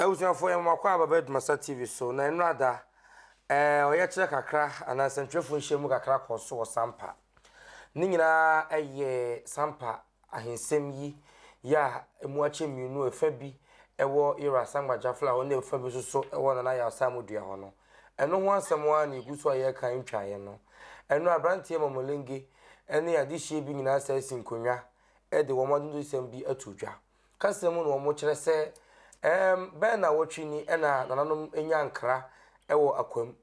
Abusuafoɔ yɛn mo akɔ aba bɛ Dumasa TV so na nnora da ɛɛ ɔyɛkyerɛ kakra anaa nsɛntwerɛfoɔ nhyiamu kakra kɔɔ so wɔ Sampa. Ne nyinaa ɛyɛ Sampa ahensɛm yi yɛ a emu akyɛ mmienu ɛfa bi ɛwɔ Yera Sangba Jafla hɔ ne ɛfa bi nso so ɛwɔ Nana Yaw Saamodua hɔ no. Ɛno ho asɛm ara na egu so a yɛreka ntwaeɛ no. Ɛno aberanteɛ Mamolenge ɛne adehyeɛ bi nyinaa saa si nkonnwa ɛde wɔn adodosɛm bi ato dwa. Kasa mu na wɔkyerɛ sɛ ɛɛm bɛyɛ nnawɔtwe ni na nananom nya nkra wɔ Akwam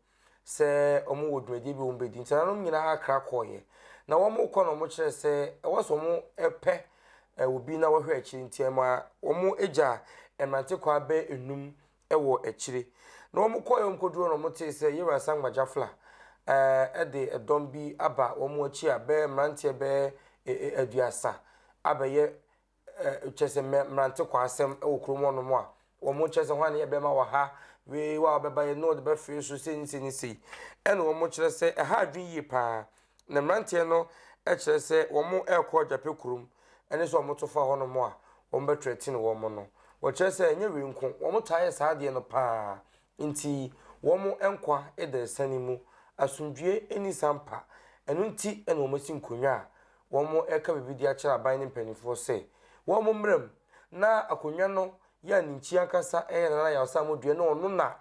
sɛ wɔwɔ dwumadie bi a wɔbɛdi. Nti nananom nyinaa kra kɔeɛ. Na wɔrekɔ na wɔkyerɛ sɛ ɛwɔ sɛ wɔpɛ obi na wɔhwɛ akyire nti ɛma wɔgya mmerante kwaa bɛyɛ nnum wɔ akyire. Na wɔkɔeɛ wɔkɔduru hɔ na wɔtee sɛ Yewura Sangma Jafla de ɛdɔm bi aba wɔn akyi a bɛyɛ mmeranteɛ bɛyɛ 30 abɛyɛ kyerɛ sɛ mmerante kɔ asɛm wɔ kurom hɔnom a, wɔn kyerɛ sɛ hwan ne yɛ bɛma wɔ ha, wei wa ɔbɛba yɛ ne ɔde bɛfee so sei ne sei ne sei. Ɛna wɔn kyerɛ sɛ ɛha adwene yie paa. Na mmeranteɛ no kyerɛ sɛ wɔn rekɔ Agyapɛ kurom ɛne sɛ wɔn to fa hɔnom a wɔn bɛtrɛtene wɔn no. Wɔkyerɛ sɛ ɛnyɛ wei nko, wɔn taa yɛ saa adeɛ no paa. Nti wɔn nkwa da asiane mu. Asomdwoeɛ nni sampa. Ɛno nti na wɔn asi nkonnwa a wɔreka biribi de akyerɛ aban no mpanimfoɔ sɛ wɔmmra mu na akonnwa no yɛ a ne nkyi ankasa yɛ Nana Yaw Samoa ne ɔno na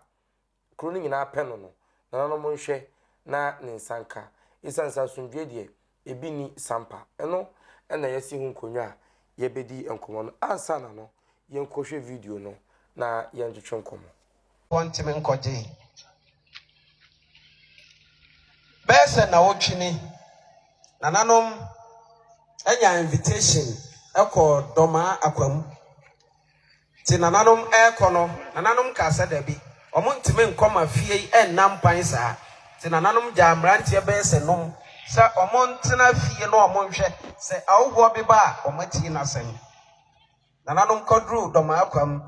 kuro no nyinaa pɛ no no, nananom nhwɛ na ne nsa nka. Ɛsiane sɛ asomdwoeɛ deɛ, ebi nni sampa. Ɛno na yɛasi ho nkonnwa a yɛbɛdi nkɔmmɔ no. Ansa na no, yɛnkɔhwɛ video no na yɛntwetwe nkɔmmɔ. Wɔntumi nkɔgye. Bɛyɛ sɛ nnawɔtwe ni, nananom anya invitation kɔɔ Dɔmaa Akwamu. Nti nananom rekɔ no, nananom kaa sɛ dabi, wɔntumi nkɔ ma fie yi nna mpan saa. Nti nananom gyaa mmeranteɛ bɛyɛ sɛ num sɛ wɔntena fie na wɔnhwɛ sɛ ahohoɔ bi ba a wɔatie n'asɛm. Nananom kɔduruu Dɔmaa mu.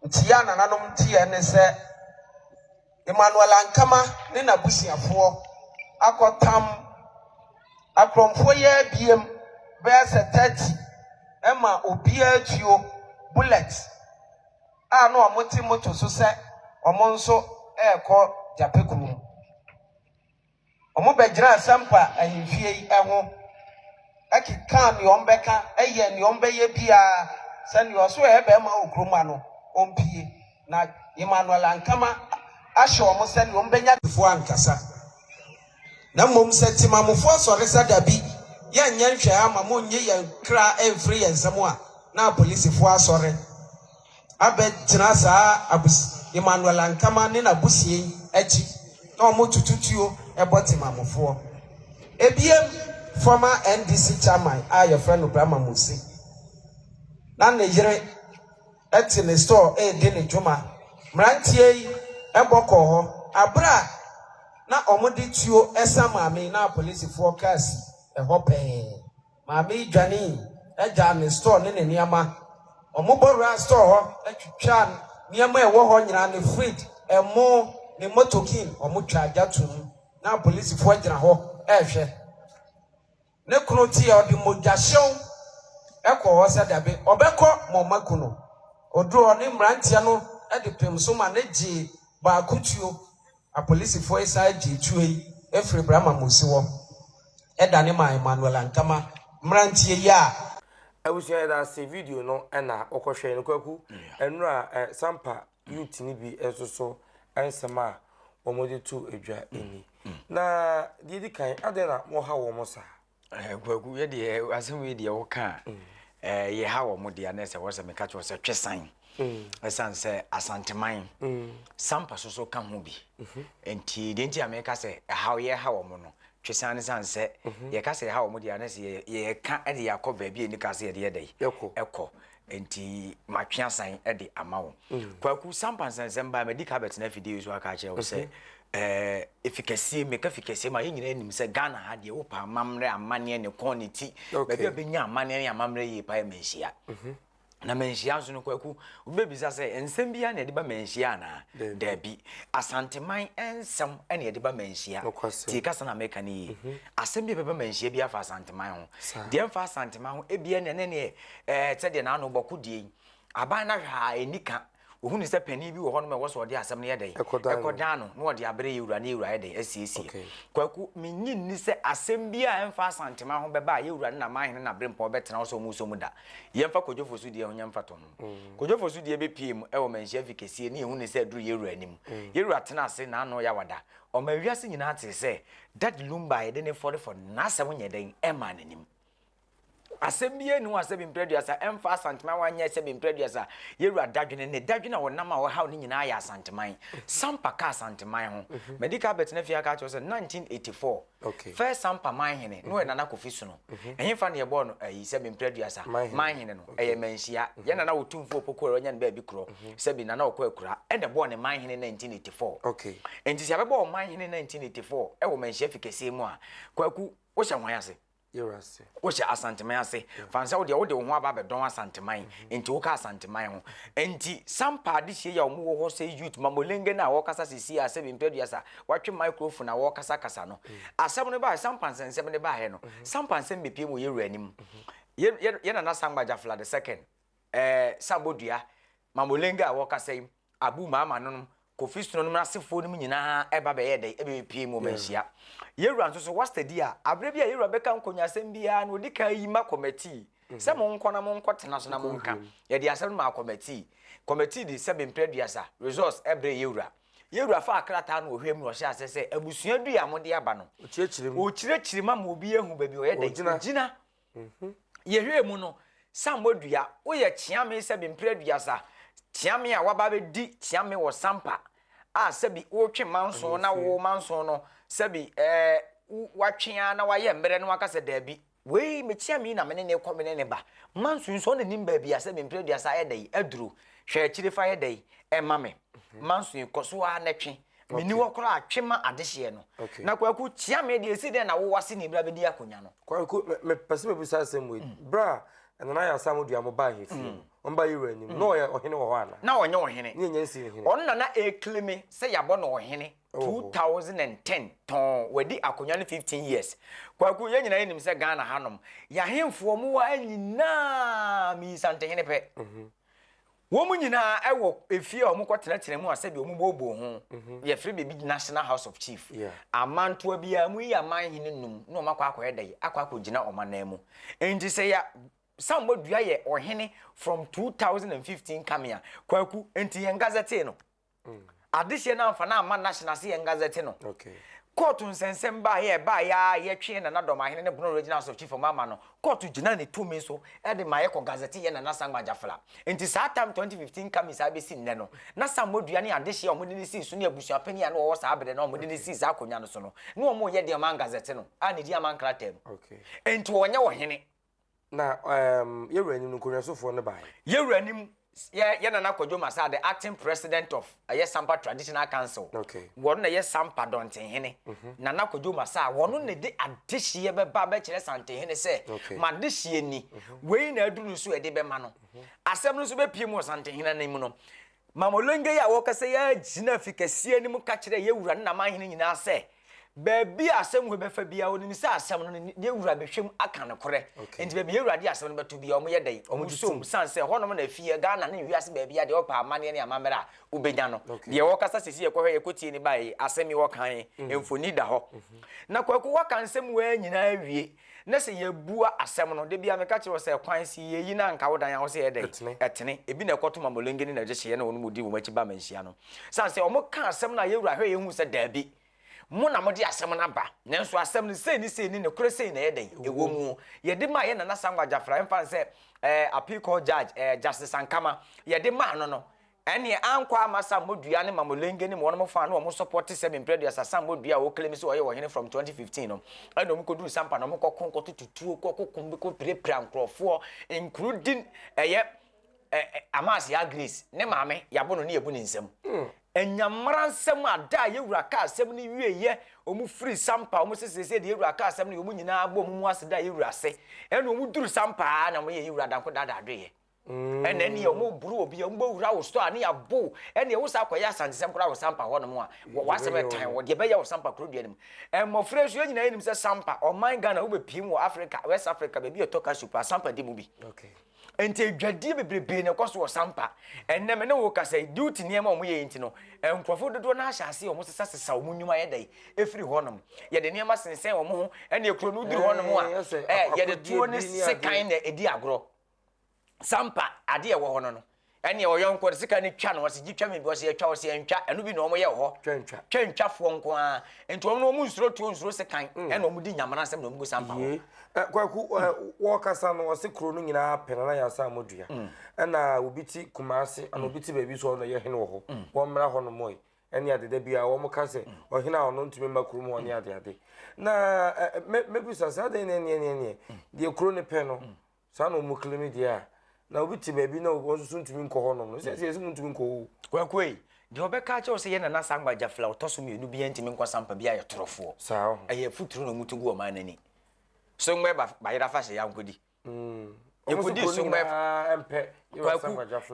Nteɛ a nananom teɛ ne sɛ Emmanuel Ankama ne n'abusuafoɔ akɔtam akorɔmfoɔ yi ara biem bɛyɛ sɛ 30 ma obiara tuo bullet a na wɔte moto so sɛ wɔn nso rekɔ Gyapɛ kurom. Wɔbɛgyinaa Sampa ahemfie yi ho kekaa nea wɔbɛka, yɛɛ nea wɔbɛyɛ biara sɛ nea ɔso ɛyɛ barima wɔ kurom ha no, ɔmpue. Na Emmanuel Ankama ahyɛ wɔn sɛ nea wɔbɛnya. Foɔ ankasa. Na mmom sɛ Temamufoɔ sɔre sɛ dabi, yɛnyɛ nhwɛɛ ama monnye yɛn kra mfiri yɛn nsam a, na apolisifoɔ asɔre. abɛgyina saa abus Emmanuel Ankama ne n'abusua yi akyi na wɔtoto tuo bɔ temamufoɔ. Ebiem, former NDC chairman a yɛfrɛ no Brahma Musi na ne yere te ne store redi ne dwuma. Mmeranteɛ yi bɔ kɔɔ hɔ abere a na wɔde tuo sa maame yi na apolisifoɔ kaa si ɛhɔ pɛɛ. Maame yi dwanee gyaa ne store ne ne nneɛma. Wɔbɔ wuraa store hɔ twitwaa nneɛma a ɛwɔ hɔ nyinaa, ne fridge, ɛmo, ne motokin, wɔtwaa gya toom. Na apolisifoɔ gyina hɔ rehwɛ. Ne kunu teɛ ɔde mogyahyew kɔɔ hɔ sɛ dabi, ɔbɛkɔ ma wɔaku no. Ɔduruu hɔ ne mmeranteɛ no de pem so ma no gyee baako tuo. Apolisifoɔ yi san gyee tuo yi firii Brahma Musi hɔ dane maa Emmanuel Ankama mmeranteɛ yi a. Abusua yɛda ase video no na wokɔ hwɛ no kwaku ɛnora eh, sampa youth no bi nso so nsɛm a wɔn de to dwa ni na deɛ di kan adɛn na mo ha wɔn saa. Eh, kwaku yɛ deɛ asɛm yi deɛ woka a mm. eh, yɛha wɔ mo deɛ na sɛ wɔ sɛ meka kyerɛ sɛ twe san mm. ɛsiane sɛ asanteman mm. sampa so so ka ho bi mhm. nti deɛ nti a meka sɛ ɛhaw yɛha wɔ mo no twe san ne sane sɛ mhm. yɛka sɛ yɛha wɔ mo deɛ na sɛ yɛka de yɛakɔ baabi a ɛni ka sɛ yɛde yɛdɛ ɛkɔ nti matwe asan de ama wo mm. Kwaku sampa nsɛnsɛm baa madi ka bɛtena afidie yi so aka akyerɛ wo sɛ mhm. eh, efi kɛseɛ meka fi kɛseɛ ma yɛn nyinaa nim sɛ Ghana ha deɛ wopɛ amammerɛ amanneɛ ne kɔn ne ti baabi a bɛnya amanneɛ ne amammerɛ yie pa yɛ manhyia mhm. Na manhyia nso no Kwaku wobɛbisa sɛ nsɛm biara na yɛde ba manhyia anaa? Daabi. Asanteman nsɛm na yɛde ba manhyia. Tie kasa na meka no yie. Mhm. Asɛm bi a ɛbɛba manhyia bi afa Asanteman ho. Deɛ mfa Asanteman ho ebia ne ne neɛ ɛɛ sɛdeɛ n'ano bɔko die yi. Aban no ahwɛ a ɛni ka. Ɔhunu sɛ panin bi wɔ hɔnom a ɛwɔ sɛ ɔde asɛm no yɛ dɛn? Ɛkɔdan no, na ɔde abrɛ yɛwura na yɛwura ayɛ dɛn? Asiesie. Kwaku, mennye nni sɛ asɛm biara a ɛmfa Asantema ho bɛba a yɛwura ne n'amanhene ne n'aberempɔn bɛtena hɔ sɛ wɔresɔ mu da. Yɛmfa Kwadwo Fosu deɛ ho nyɛ mfatoho. Kwadwo Fosu deɛ bɛpuee mu wɔ Manhyia Afi Kɛseɛ ne yɛhunuu sɛ aduru yɛwura anim. Yɛwura tenaa ase n'ano yawada. Ɔmaa wiase nyinaa tee sɛ Daddy Lumba a yɛde no refɔrefɔre no, n'asɛm nyɛ dɛn? Ɛmmaa n'anim. Asɛm biara nni hɔ a sɛbe mprɛ aduasa ɛmfa Asanteman wanyɛ sɛbe mprɛ aduasa Yɛwura dadwene ne dadwene a ɔnam a ɔhaw ne nyinaa yɛ Asanteman. Sampa ka Asanteman ho. Madi ka abɛtena fie aka akyerɛ wo sɛ 1984 first Sampa manhene na ɔyɛ Nana Kofi Sono. Ɛhefa na yɛbɔɔ no ayi sɛbe mprɛ aduasa manhene no? Ɛyɛ Manhyia. Yɛn Nana Otumfoɔ Opoku a wanya ne baabi korɔ sɛbe Nana ɔkɔ akura ɛna ɛbɔɔ ne manhene 1984. Enti sɛ yɛbɛbɔ ɔmanhene 1984 ɛwɔ Manhyia fi kɛseɛ mu a, Kwaku wohyɛ hwan ase? Wohyɛ Asanteman ase. Fa no sɛ wo deɛ wode wo ho aba abɛdɔn Asanteman, nti woka Asanteman ho. Nti Sampa adehyeɛ yi a wɔn wɔ hɔ sɛ youth, Mamolenge no a wɔkasa seesei a sɛbi mprɛ aduasa watwe microphone a wɔkasa kasa no, asɛm no baeɛ, Sampa nsɛnsɛm no baeɛ no, Sampa nsɛm bɛpue mu wɔ yɛn wura anim. Yɛ, yɛ, yɛ Nana Sangba Jafla the second, ɛɛ, Sambodua, Mamolenge a wɔkasa yi, Abu Maama nom, Kofi Sono nom n'asefoɔ nom nyinaa ɛba bɛyɛɛ dɛn? Ɛbɛbɛpie mu ɔmanhyia. Yɛwura nso so wastadi a, aberɛ bi a yɛwura bɛka nkɔnyasɛm biara no, ɔdi kan yi ma kɔmɛtii sɛ monkɔ na monkɔ tena so na monka. Yɛde asɛm no maa kɔmɛtii. Kɔmɛtii de sɛbe mprɛ aduasa results ɛbrɛɛ yɛwura. Yɛwura faa krataa no ɔhwɛɛ mu na ɔhyɛɛ aseɛ sɛ abusua dua a mode aba no, ɔkyerɛkyerɛ mu ama obi ahu baabi ɔyɛ dɛn? Ɔgyina. Yɛhwɛɛ mu no, Sammɔ dua, woyɛ kyeame sɛbi mprɛ aduasa, kyeame a waba abɛdi kyeame wɔ Sampa a sɛbi wotwe manso na wo manso no sɛbi ɛɛ watwe ara na wayɛ mmerɛ na waka sɛ daabi, wei me kyeame yi na me ne ne kɔ me ne ne ba, manso yi nso ɔna nim baabi a sɛbi mprɛ aduasa ayɛ dɛ yi aduro, hwɛ akyire fa yɛ dɛ yi ɛma me, manso yi kɔ so ara na twe. Menni hɔ koraa twe ma adehyeɛ no. Na Kwaku, kyea me deɛ, ɛsi dɛn na wo w'aseni bra bɛdi akonwa no? Kwaku, mepɛ sɛ mebisa asɛm wei. Berɛ a Nana Yaa Asamoah mo baa ahemfie no, wɔn baa Yewura anim, na ɔyɛ ɔhene wɔ hɔ anaa? Na ɔnyɛ ɔhene. Ne yɛnnya nsii no hene. Ɔno na na ɛrekleme sɛ yɛabɔ no ɔhene 2010 tɔnn, wadi akonwa no 15 years. Kwaku, yɛn nyinaa yɛnim sɛ Ghana hanom, yɛn ahemfo a wɔwɔ ha nyinaa, meyi Santehene pɛ. Wɔn nyinaa wɔ efie a wɔkɔtenatena mu a sɛdeɛ wɔbooboo ho. Yɛfrɛ baabi National House of Chief. Amantoa biara mu yi aman hene num na wɔn akɔ akɔyɛ dɛ akɔ akɔgyina wɔn anan mu. Nti sɛ yɛ Sammɔ Dua yɛ ɔhene from 2015 coming a, Kwaku, nti yɛn gazette no. Adehyeɛ no amfa no amma national sɛ yɛn gazette no. Kɔɔto nsɛnsɛm baeɛ a ɛbaeɛ ara yɛtwe yɛn Nana Dɔmahene ne Bono Regional House of Chief ɔmo ama no, kɔɔto gyinaa ne tumi so de ma yɛkɔ gazette yɛn Nana Sangma Gyafla. Nti saa time 2015 coming saa bɛsi nnɛ no, na Sammɔdua ne adehyeɛ a wɔde no sii so ne abusuapanin a na ɔwɔ saa berɛ no a wɔde no sii saa akonnwa no so no, na wɔreyɛ deɛ wɔn angazette no a ne din ama nkrataa mu. Nti ɔnyɛ ɔhene. Na um, yɛwura anim no nkonnwasofoɔ no baeɛ. Yɛwura anim yɛ yɛ Nana Kwadwo Masah the acting president of ɛyɛ Sampa Traditional Council. Okay. Wɔn na yɛ Sampa Dɔntenhene. Mm -hmm. Nana Kwadwo Masah wɔn mm -hmm. na de adehyeɛ bɛba bɛkyerɛ Santehene sɛ okay. ma adehyeɛ ni. Mm -hmm. Wei na aduru so ɛde bɛma no. Mm -hmm. Asɛm no nso bɛpie mu wɔ Santehene anim no. Mamolenge yi a wɔkasa yi ara gyina fi kɛseɛ no mu ka kyerɛɛ yɛn wura ne n'amanhene nyinaa sɛ, baabi a asɛm wei bɛfa biara, wɔnim sɛ asɛm no, yɛn wura bɛhwɛ mu aka nokorɛ. Enti baabi yɛn wura de asɛm no bɛto biara, wɔyɛ dɛn? Wɔsɔ mu. Sane sɛ ɛhɔnom na afie, Ghana ne wiase baabiara, deɛ ɔpɛ amanneɛ ne amammerɛ a, wobɛnya no. Deɛ wɔkasa seesei yɛkɔhwɛ, yɛkɔtie ne baeɛ yi, asɛm yi wɔkae, mfoni da hɔ. Na Kwaku, woaka nsɛm wei nyinaa awie, Na sɛ yɛbua asɛm no, da biara meka kyerɛ wo sɛ, kwan si yɛyi na anka wo dan a, wo sɛ yɛ dɛn? Ɛtene. Ebi na ɛkɔto Mamolenge ne n'adehyeɛ na wɔn mu di wɔn akyi ba Manhyia no. Sane sɛ wɔka asɛm no a yɛn wura hwɛ yɛn hu sɛ daabi, mo na mode asɛm no aba, nanso asɛm no sei ne sei ne nokorɛ sei na ɛyɛ dɛn? Ɛwɔ mu. Yɛde maa yɛn Nana Sangwa Gyafra, ɛmfa no sɛ ɛɛ Appeal Court Judge ɛɛ Justice Ankama, yɛde maa no no, Ɛneɛ ankɔ amma Sammodua ne Mamolenge ne wɔnom faa na wɔn sɔpɔte sɛ mprɛ aduasa Sammodua a wɔclaim sɛ ɔyɛ ɔhene from 2015 no ɛna wɔn kɔduru Sampa na wɔn kɔko kɔtoto tuo kɔko ko bi kɔ pirapira nkorɔfoɔ including ɛyɛ ɛ Amass Yaa Grace ne maame yabo no ne yɛbu ne nsam Anyamra nsɛm a da a yɛwura kaa asɛm no wieɛ wɔn firi Sampa wɔn sɛ seesei deɛ yɛwura kaa asɛm no wɔn nyinaa bɔ wɔn mu ase da yɛwura ase ɛna wɔn duru Sampa a na wɔn yɛ yɛwura Danko daadaa dweeɛ. Ɛna ɛneɛ ɔmo boro obi a ɔmo bɛ wura wo store a ne yɛ abo ɛneɛ wo saa kɔyɛ asantesɛm koraa wɔ sampa hɔ nom a w'asɛm ɛtan wɔ deɛ bɛyɛ wɔ sampa kuro dua no mu mmɔfra nso yɛn nyinaa yɛnim sɛ sampa ɔman Ghana wo bɛ piem wɔ Africa West Africa baabi ɛtɔ cashew paa sampa di mu bi. Nti adwadie bebrebe na ɛkɔ so wɔ Sampa. Ɛnnɛ me ne wo kasa yi, duty nneɛma a wɔyɛ yi nti no, nkurɔfoɔ dodoɔ no ara hyɛ aseɛ wɔn sesa sesa wɔn nnwuma yɛ dɛn ɛfiri hɔnom. Yɛde nneɛma sensɛn wɔn ho, ɛne kuro no woduru hɔnom a, ɛɛ yɛde tuo ne sekan na ɛdi agorɔ. Sampa adeɛ ɛwɔ hɔ no no, ɛne ɔyɔnko de sekan no twa no, ɔse gye twa me bi, ɔse ɛtwa, ɔse ɛntwa, ɛno bi na wɔyɛ wɔ hɔ. Twɛntwa. Twɛntwafoɔ nko ara. Nti wɔn no wɔn nsuro tuo nsuro sekan, ɛna wɔn di nyamena asɛm na wɔn gu Sampa hɔ. Yie. Kwaku, wɔkasa no wɔse kuro no nyinaa pɛ Nana Yaa Asamoah dua. Ɛna obi te Kumasi, ɛna obi te baabi so ɔno yɛ hene wɔ hɔ. Wɔmmra hɔ nom ɛ. Ɛne ade da biara wɔn ka sɛ ɔhene a ɔno ntumi mma kurom hɔ ne ade ade. Na mɛbisa sɛ adɛn na ɛneɛ neɛ neɛ deɛ kuro no pɛ no saa na wɔn claim deɛ a, na obi te baabi na wɔn nso ntumi nkɔ hɔnom no, sɛ sɛ ntumi nkɔ hɔ. Kwaku ei, deɛ ɔbɛka akyerɛ wo sɛ yɛ Nana Sangba Gyafla a ɔtɔ so mmienu biara ntumi nkɔ Sampa biara yɛ torofoɔ. Saa ɔho. Ɛyɛ afuturo na wɔtu gu ɔman no ani. Songbe ba bayera afahyɛ yɛ ankɔdi. Yɛkɔdi Songbe. Kwaku,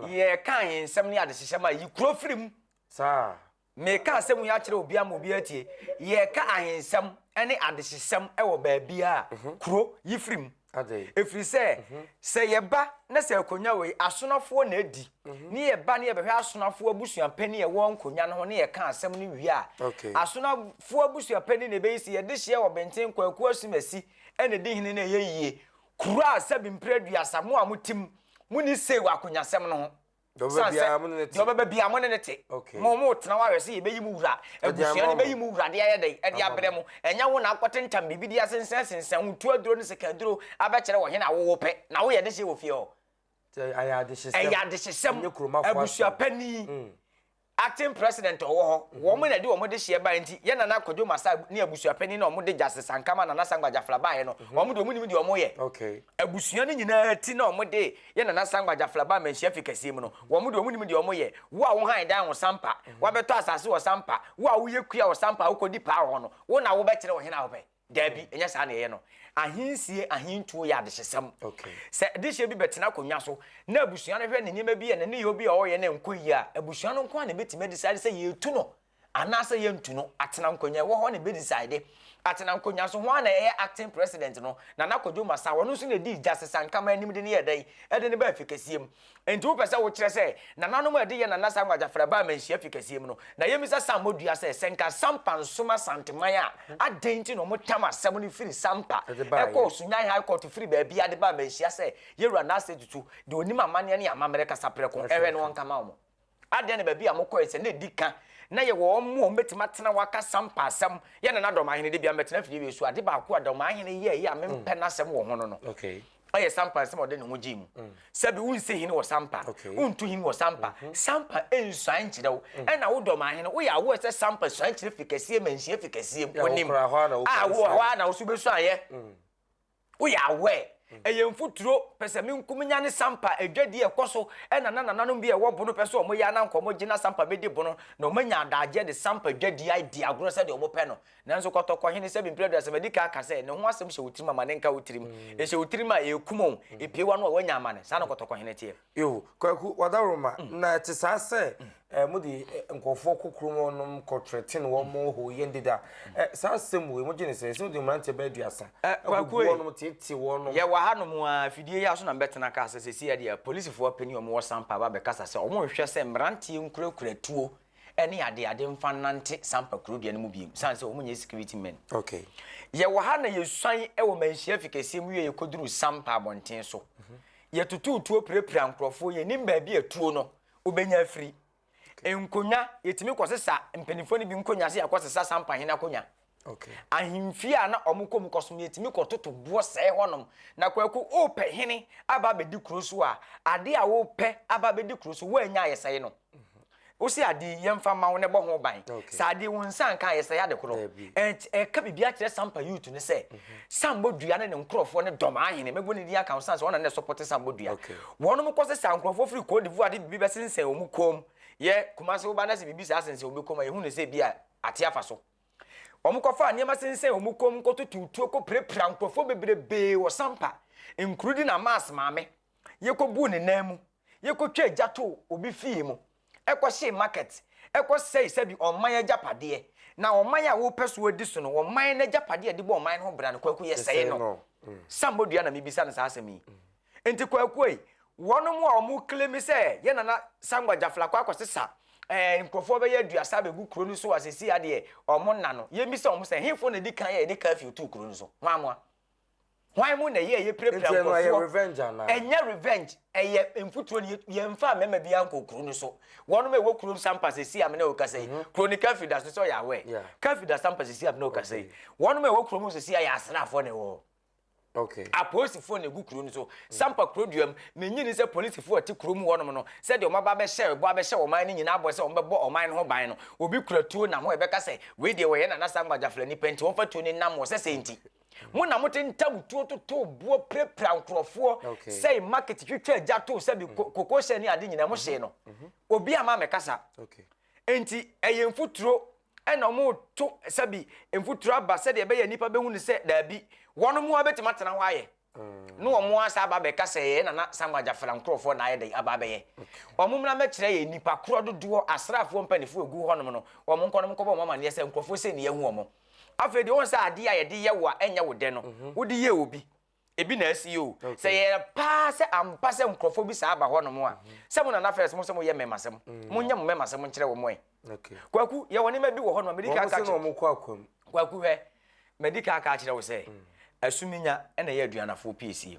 yɛka ahensɛm ne adehyehyɛm a, yi kuro firi mu. Saa. Mereka asɛm yi akyerɛ obiara ama obiara atie. Yɛreka ahensɛm ne adehyesɛm wɔ baabiara a, kuro yi firi mu. Ɛfiri sɛ, sɛ yɛba na sɛ akonnwa wei, asonafoɔ na adi, ne yɛba ne yɛbɛhwɛ asonafoɔ abusuapanin a ɛwɔ nkonnwa no ho ne yɛka asɛm no wie a, asonafoɔ abusuapanin na ɛbɛyi sɛ yɛde hyeɛ wɔ Benten Kwaku Asumasi na ɛdi hene na ɛyɛ yie. Kuro a sɛbi mprɛ aduasa mo a mote mu, monni say wɔ akonnwasɛm no ho. Deɛ ɔbɛba biara mo ne ne te. Deɛ ɔbɛba biara mo ne ne te. Mo mo tena hɔ ahwɛ sɛ yɛbɛyi mo wura. Abusua no bɛyi mo wura de ayɛ dɛn? Ɛde abrɛ mo. Ɛnyɛ wo na akɔtentam biribi de asensɛnsensɛn wo tuo aduro ne sika aduro abɛkyerɛ ɔhene a wo wopɛ na woyɛ dehyeɛ wɔ fie hɔ. Ɛyɛ adehyesɛm. Ɛyɛ adehyesɛm. Abusua panin. Acting president a ɔwɔ hɔ, wɔn na ɛde wɔn dehyeɛ baeɛ nti, yɛn Nana Kwadwo Masa ne abusua panin na wɔde Justice Ankama Nana Sangba Gyafla baeɛ no, wɔn deɛ wɔn nim deɛ wɔyɛ. Abusua no nyinaa ti na wɔde yɛn Nana Sangba Gyafla baa Manhyia Fi kɛseɛ mu no, wɔn deɛ wɔn nim deɛ wɔyɛ. Wo a wo han dan wɔ Sampa, woabɛtɔ asase wɔ Sampa, wo a woyɛ kua wɔ Sampa a wokɔdi paa wɔ hɔ no, wo na wobɛkyerɛ ɔhene a wopɛ? Dabi, ɛnyɛ saa na ɛyɛ no. Ahensie, ahentuo yɛ adehyesɛm. Sɛ adehyeɛ bi bɛtena akonnwa so na abusua no hwɛ ne nneɛma bi a ne nneyɛɛ bi a ɔreyɛ no nkɔ yie a, abusua no nko ara na ɛbɛtumi adecide sɛ yɛretu no anaasɛ yɛntu no. Atena nkonnwa ɛwɔ hɔ na ɛbɛdecide. Atena nkonnwa so, hwan na ɛyɛ acting president no? Nana Kwadwo Masa, ɔno nso na ɛdii Justice Ankama anim de no yɛɛ dɛn? Ɛde no baa afikɛseɛ mu. Enti wopɛ sɛ wokyerɛ sɛ nananom a ɛde yɛn Nana Samuel Gyafra baa Manhyia fi kɛseɛ mu no, na yɛmmisa Sammɔ dua sɛ, sɛ nka Sampa nsom Asanteman a, adɛn nti na wɔtam asɛm no firi Sampa kɔɔ Sunyani High Court firi baabiara de baa Manhyia sɛ Yɛwura Narcisse Tutu, deɛ ɔnim amanneɛ ne amammerɛ kasa prɛko, nhwɛ na ɔnka ma wɔn? Adɛn na baabi a mokɔe sɛ na ɛdi ka na yɛwɔ wɔn a wɔbɛtumi atena hɔ aka Sampa asɛm? Yɛn Nana Dɔmahene, da biara mɛtena afidie wei so, ade baako a Dɔmahene yɛeɛ a mempɛ n'asɛm wɔ ho no no, ɛyɛ Sampa nsɛm a ɔde ne ho gyee mu. Sɛbi wonsi hene wɔ Sampa, wontu hene wɔ Sampa. Sampa nsuan nkyerɛ wo. Ɛna wo Dɔmahene, woyɛ awoɔ sɛ Sampa suan kyerɛ fi kɛseɛ ma nhyia fi kɛseɛ mu. Wonim. A wowɔ hɔ ara na wo so bɛsuaeɛ. Woyɛ aware. Ɛyɛ mfuturo, pɛsɛmenkominya ne sampa adwadie a ɛkɔ so ɛna na nananom bi a ɛwɔ bono pɛ sɛ wɔyɛ a na anka wɔgye na sampa bɛdi bono na wɔanya adagyeɛ de sampa dwadie adi agorɔ sɛdeɛ wɔpɛ no. Nanso kɔtɔkɔhene sɛbi mprɛ aduasa madi kan aka sɛ ne ho asɛm hyɛ wo tirim a ma ne nka wo tirim. Ɛhyɛ wo tirim a ɛkum wo, ɛpue w'ano a woanya amane. Saa na kɔtɔkɔhene teɛ. Yo, Kwaku, wadaworoma, na ɛte saa sɛ eh, mode eh, nkurɔfoɔ kɔ kurom hɔnom kɔ threaten wɔn mo hɔ yɛn deda. Eh, saa asɛm wei, mogye ne sɛ, sɛ wode mmeranteɛ bɛyɛ aduasa Eh, ɛkɔgu Kwaku ei, wɔnom, teetee wɔnom. yɛwɔ hanom a, afidie yi ara so na mebɛtena kaa sɛ seesei deɛ polisifoɔ apanin a wɔwɔ Sampa aba abɛkasa sɛ wɔnhwɛ sɛ mmeranteɛ nkurakura tuo ne adeade mfa nnante Sampa kurodua no mu bio, sane sɛ wɔnyɛ security men. Okay. Yɛwɔ ha na yɛsuan wɔ Manhyia fi kɛseɛ mu wie yɛkɔduruu Sampa abɔnten so. Yɛtotoo tuo pirapira nkurɔfoɔ, yɛnnim baabi a tuo no wobɛnya afiri. Nkonnwa, yɛtumi kɔsesa mpanimfoɔ no bi nkonnwa sɛ yɛakɔsesa Sampa hene akonnwa. Okay. Ahemfie a na wɔkɔ mu kɔsom, yɛtumi kɔtoto boɔ sɛe hɔnom. Na Kwaku, wopɛ hene aba abɛdi kuro so a, adeɛ a wopɛ aba abɛdi kuro so, woannya a yɛsɛe no. Wose ade yi, yɛmfa mma wo na ɛbɔ ho ban. Sɛ ade yi wo nsa anka a, yɛsɛe ade korɔ. Ɛka biribi akyerɛ Sampa youth no sɛ, Sambo Dua ne ne nkorɔfoɔ ne dɔm ahene, mɛbɔ ne din aka ho sane sɛ wɔn na na ɛsɔpɔte Sambo Dua. Wɔnom kɔsesa nkorɔfoɔ firi Cote d'Ivoire de biribi bɛsensɛn wɔn kɔn mu. Yɛ Kumasi woba na sɛ biribi saa sensɛn obi kɔn mu a, yɛhu no sɛ ebi a ate afa so. Wɔkɔfaa nneɛma sensɛn wɔn kɔn mu kɔtotoo tuo kɔpirapira nkurɔfoɔ bebrebee wɔ Sampa, Nkurudi na Maas maame. Yɛkɔbuu ne nan mu, yɛkɔtwaa gya too obi fie mu, ɛkɔhyee market, ɛkɔsɛe sɛbi ɔman agyapadeɛ. Na ɔman a wopɛ so adi so no, ɔman no agyapadeɛ a ɛde bɔ ɔman no ho bra no, Kwaku, yɛsɛe no. Sam Bodua na mebisa no saa asɛm yi. Nti Kwaku ei, Wɔnom a wɔn claim sɛ yɛn nana Sangba Jafla kɔ akɔsesa ɛɛ nkurɔfoɔ bɛyɛ aduasa abɛgu kuro no so a sɛsi adeɛ wɔn nna no, yɛmmisa wɔn sɛ hefoɔ na ɛdi kan a yɛde curfew too kuro no so? Hwan moa? Hwan mu na ɛyɛ a yɛpirapira Nti ɛno ɛyɛ nkurɔfoɔ? revenge anaa? Ɛnyɛ revenge, ɛyɛ mfuturo no yɛmfaa mmarima biara nkɔɔ kuro no so. Wɔnom a ɛwɔ kurom Sampa sɛsi a me ne wo kasa yi, kuro no curfew da so sɛ ɔyɛ aware. Curfew da Sampa sɛsi a me ne wo kasa yi. Wɔnom a ɛwɔ kurom sɛsi a yɛ asraafoɔ na ɛwɔ hɔ. Okay. Apolisifoɔ na ɛgu kuro no so. Sampa kuro dua mu, mennye nni sɛ polisifoɔ a ɛte kuro mu hɔnom no, sɛdeɛ wɔaba abɛhyɛ ɛbɔ abɛhyɛ ɔman no nyinaa bɔ sɛ wɔbɛbɔ ɔman no ho ban no, obi kura tuo nam hɔ a ɛbɛka sɛ, wei deɛ wɔyɛ Nana Sangba Gyafla nipa nti wɔmfa tuo no nnam wɔ sɛ sei nti. Mo na motentam tuo totoo boɔ pirapira nkurɔfoɔ, sɛe market, twitwa gya too sɛbi koko hyɛ ne ade nyinaa mohyee no. Obi amma ammɛkasa. Enti ɛyɛ mfuturo na wɔreto sɛbi mfuturo aba sɛdeɛ ɛbɛyɛ nnipa bɛhu no sɛ daabi, wɔn ara bɛtumi atena hɔ ayɛ. Na wɔn asa aba abɛka sɛ yɛn nana Samuel Agyafra nkurɔfoɔ na ayɛ dɛn aba abɛyɛ. Wɔn mmra mmɛkyerɛ yɛn nnipa korɔ dodoɔ asraafoɔ mpanimfoɔ ɛgu hɔnom no, wɔn nkɔ no nkɔbɔ wɔn amaneɛ sɛ nkurɔfoɔ sei na yɛahu wɔn. Afei deɛ wɔn sɛ adeɛ a yɛde yɛ wo a ɛnyɛ wo dɛ no, wode yɛ obi. Ebi na asi o. Sɛ yɛ paa sɛ ampa sɛ nkurɔfoɔ bi saa aba hɔ nom a, sɛ mo nana first mo sɛ mo yɛ mmɛmasɛm. Mo nyɛ mo mmɛmasɛm nkyerɛ wɔn ɛ. Kwaku, yɛwɔ nneɛma bi wɔ hɔ nom a medi kan aka kyerɛ. Kwaku hwɛ, madi kan aka akyerɛ wo sɛ, Asuminya na ɛyɛ aduanafoɔ piesie.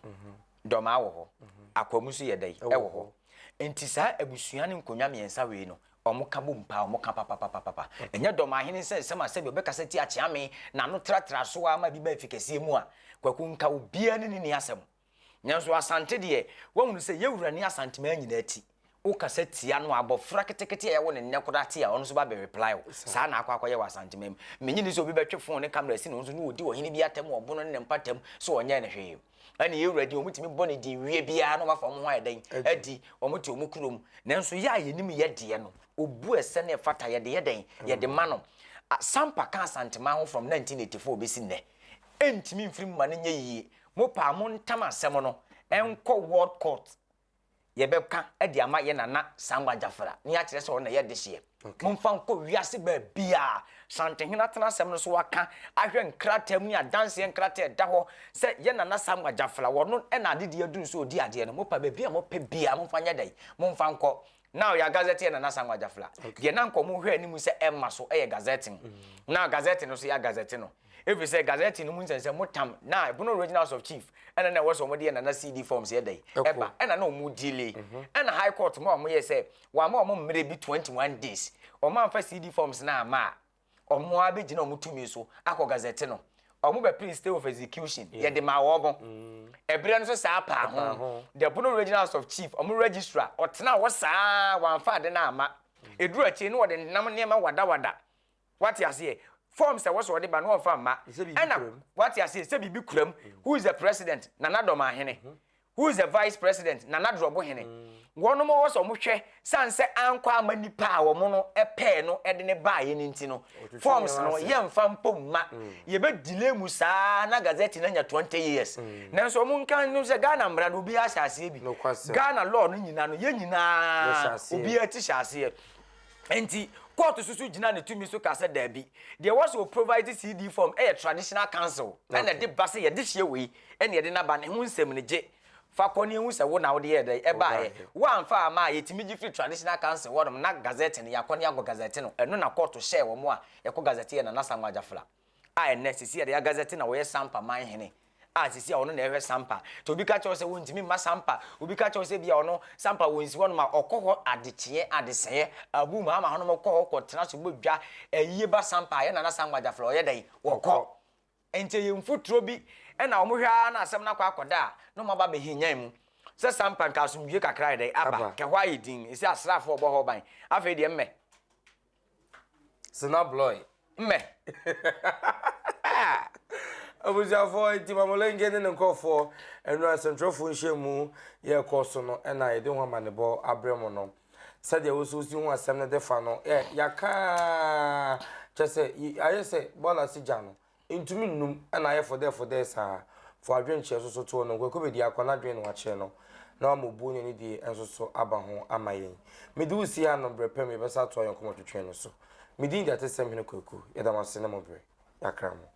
Dɔmaa wɔ hɔ. Akwamu nso yɛ dɛn? Ɛwɔ hɔ. Nti saa abusua ne nkonnwa mmiɛnsa wei no, Wɔka bom paa, wɔka papapapapa. Ɛnyɛ Dɔmahene nsɛnsɛm a sɛdeɛ ɔbɛkasa tia Kyeame, n'ano tratra so ara ma bi ba afi kɛseɛ mu a, Kwaku nka obiara ne no nni asɛm. Nanso Asante deɛ, woahunu sɛ yɛn wura ne Asanteman nyinaa ti. Wokasa tia no a, abɔfra ketekete a yɛwo no nnɛ koraa te a, ɔno nso ba bɛ reply wo. Saa na akɔ akɔyɛ wɔ Asanteman mu. Mennye nni sɛ obi bɛtwe phone ne camera asi ne ho so na ɔdi ɔhene bi atɛm wɔ ɔbono ne ne mpatam sɛ ɔnyɛɛ no hwee. Ɛne yɛn wura din, wɔtumi bɔ ne din wie biara na wɔafa wɔn ho ayɛ dɛn? Adi. Wɔte wɔn kurom. Nanso yɛ a yɛnim yɛ deɛ no, obu ɛsɛ ne ɛfata, yɛde yɛ dɛn? Yɛde ma no. Sampa ka Asanteman ho from 1984 bɛsi nnɛ. Ɛntumi mfiri mu ma no nyɛ yie. Mopɛ a montam asɛm no nkɔ world court. Yɛbɛka de ama yɛn nana Sangba Jafra na yɛakyerɛ sɛ ɔno na ɛyɛ dehyeɛ. Momfa nkɔ wiase baabiara. Santehene atena asɛm no so aka ahwɛ nkrataa mu ne adanseɛ nkrataa a ɛda hɔ sɛ yɛn nana Sangba Jafra ɔno na adedie aduru sɛ ɔdi adeɛ no. Mopa baabi a mopɛ biara momfa nyɛ dɛn? Momfa nkɔ. Now yɛ gazette yɛn nana Sangba Jafra. Deɛ na anka wɔhwɛ anim sɛ ɛmma so yɛ gazetting. Now gazette no nso yɛagazette no. Ɛfiri sɛ Gazette no mu nsɛnsɛm mu tam na Bono Regional House of Chief ɛna na ɛwɔ sɛ wɔde yɛ Nana CD forms yɛ dɛn ɛba ɛna na wɔn delay ɛna High Court ma wɔn yɛ sɛ wɔama wɔn mmerɛ bi 21 days wɔn amfa CD forms no amma a wɔn ara bɛgyina wɔn tumi so akɔ Gazette no wɔn bɛpere stay of execution yɛde maa wɔn ɛberɛ no nso saa paa ho the Bono Regional House of Chief wɔn registrar ɔtena hɔ saa wɔamfa ade no amma ɛduru akyire no wɔde nam nneɛma wadawada Wate aseɛ? Forms a ɛwɔ sɛ ɔde ba no ɔmfa mma. Ɛna wate aseɛ sɛ biribi kura mu. Who is the president? Nana Dɔmahene. Who is the vice president? Nana Drɔbohene. Wɔnom wɔ sɛ wɔhwɛ sane sɛ ankɔ amma nipa a wɔn no pɛɛ no de ne baeɛ no nti no, forms no yɛmfa mpo mma. Yɛbɛ delay mu saa na gazette no anya 20 years. Nanso wɔn nka no sɛ Ghana mmara no obiara hyɛ aseɛ bi. Ghana law no nyinaa no yɛn nyinaa obiara ti hyɛ aseɛ. Enti, kɔɔto so so gyina ne tumi so ka sɛ daabi, deɛ ɛwɔ sɛ ɔprovide CD form yɛ traditional council ɛna ɛde ba sɛ yɛde hyɛ wei ɛna yɛde no aba ne ho nsɛm no gye fa kɔ ne ɛhu sɛ wo na wode yɛɛ dɛn ɛbaeɛ. Woamfa amma a yɛtumi gye firi traditional council hɔnom na gazette no yɛakɔ ne yɛakɔ gazette no. Ɛno na kɔɔto hyɛɛ wɔn a yɛkɔ gazette yɛ Nana Samuel Agyafla. a ɛnnɛ sisi a yɛde agazɛte na wɔyɛ Sampa man hene a sisi a ɔno na ɛhwɛ Sampa. Nti obi ka kyerɛ wo sɛ wontumi mma Sampa, obi ka kyerɛ wo sɛ ebia ɔno Sampa wɔnsi hɔnom a, ɔkɔ hɔ adekyeɛ, adesɛeɛ, abu mu ama hɔnom kɔ hɔ kɔtena so bɔ dwa, ayie ba Sampa a, yɛn Nana Samuel Agyafla ɔyɛ dɛn? Wɔkɔ. Nti ɛyɛ mfuturo bi na wɔhwɛ ara na asɛm no akɔ akɔda a, na wɔaba abɛhinyan mu sɛ Sampa nka asomdwie kakra ayɛ dɛn? Aba. Nka ɛhɔ ayɛ dinn, ɛsɛ asraafoɔ rebɔ hɔ ban. Afei deɛ mmɛ. Sena Bloy. Mmɛ. Ah! Abusuafoɔ, nti Mamolenge ne ne nkurɔfoɔ nnora nsɛntwerɛfoɔ nhyiamu yɛrekɔ so no na yɛde ho amanebɔ abrɛ mo no. Sɛdeɛ wo nso wosi ho asɛm no de fa no, ɛ, yɛaka ara, kyerɛ sɛ, ayɛ sɛ bɔɔla ase gya no, Ntumi nnum na ayɛ fɔdɛɛfɔdɛɛ saa. Fa w'adwenkyerɛ nso so to no. Kwaku Bediako n'adwene na wakyerɛ no, na wama obuo ne anidie nso so aba ho ama yɛn. Mede wo si ha no, berɛ pa mu yɛbɛsan atoa yɛn nkɔmmɔtwetwe no so. Me din de Atesɛm Hene Kwaku. Yɛda mo ase ne mo berɛ. Yɛakra mo.